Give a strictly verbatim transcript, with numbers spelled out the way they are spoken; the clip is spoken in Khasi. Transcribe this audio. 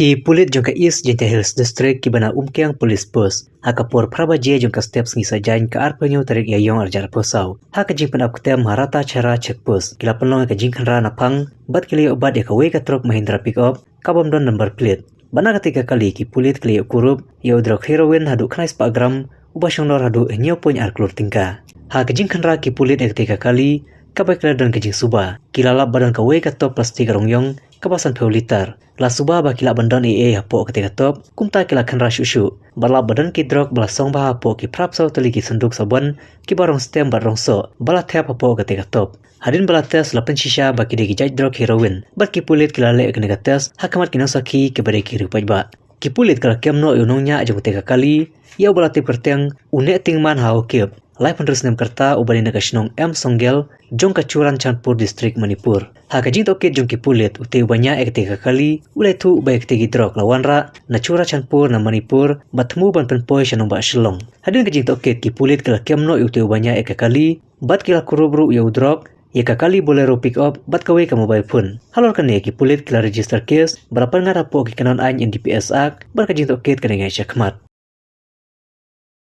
Ki pulit jong ka East Jaintia Hills District kiba na Umkiang Police Post, ha ka por phra baje jong ka step sngi Saitjaiñ ka arphew hynñiew tarik Ïaiong arhajar arphew saw, ha ka jingpynap ktem ha Ratacherra Check Post, ki la pynlong ïa ka jingkhynra naphang bad ki la ïoh bat ïa kawei ka trok Mahindra Pickup kabym don number plate. Bad na katei ka kali ki pulit ki la ïoh kurup ïa u drok heroin haduh khyndai spah gram, uba shong nor haduh hynñiew point ar klur tyngka. Ha ka jingkhynra ki pulit ïa katei ka kali, kaba ki la don ka jingsuba, ki la lap ba don kawei ka top plastik rong ïong kaba sanphew litar. La suba ba ki lah ban don ei ei hapoh katei ka top, kumta ki la khynra shuh shuh, bad lap ba don ki drok ba la song bha hapoh ki phraphew saw tylli ki synduk sabon kiba rong stem bad rong soh ba la thep hapoh katei ka top. Hadien ba la test, la pynshisha ba ki dei ki jait drok heroin, bad ki pulit ki la leh ïa kane ka test ha khmat ki nongsakhi kiba dei ki riew paidbah. Ki pulit ki la kem noh ïa u nongñiah jong katei ka kali, ïa uba la tip kyrteng u Nehtingman Haokip, laiphew hynriew snem ka rta, uba dei na ka shnong M Songgel, jong ka Churachandpur District, Manipur. Ha ka jingtohkit jong ki pulit, utei uba ñiah ïa katei ka kali u la ïathuh ba ïa katei ki drok la wanrah na Churachandpur na Manipur, bad thmu ban pynpoi sha nongbah Shillong. Hadien ka jingtohkit, ki pulit ki la kem noh ïa utei uba ñiah ïa ka kali, bad ki la kurup ruh ïa u drok, ïa ka kali Bolero Pickup bad kawei ka mobile phone. Halor kane, ki pulit ki la register case bad la pynngat hapoh ki kynhun aiñ N D P S Act, bad ka jingtohkit ka dang ïaid shakhmat.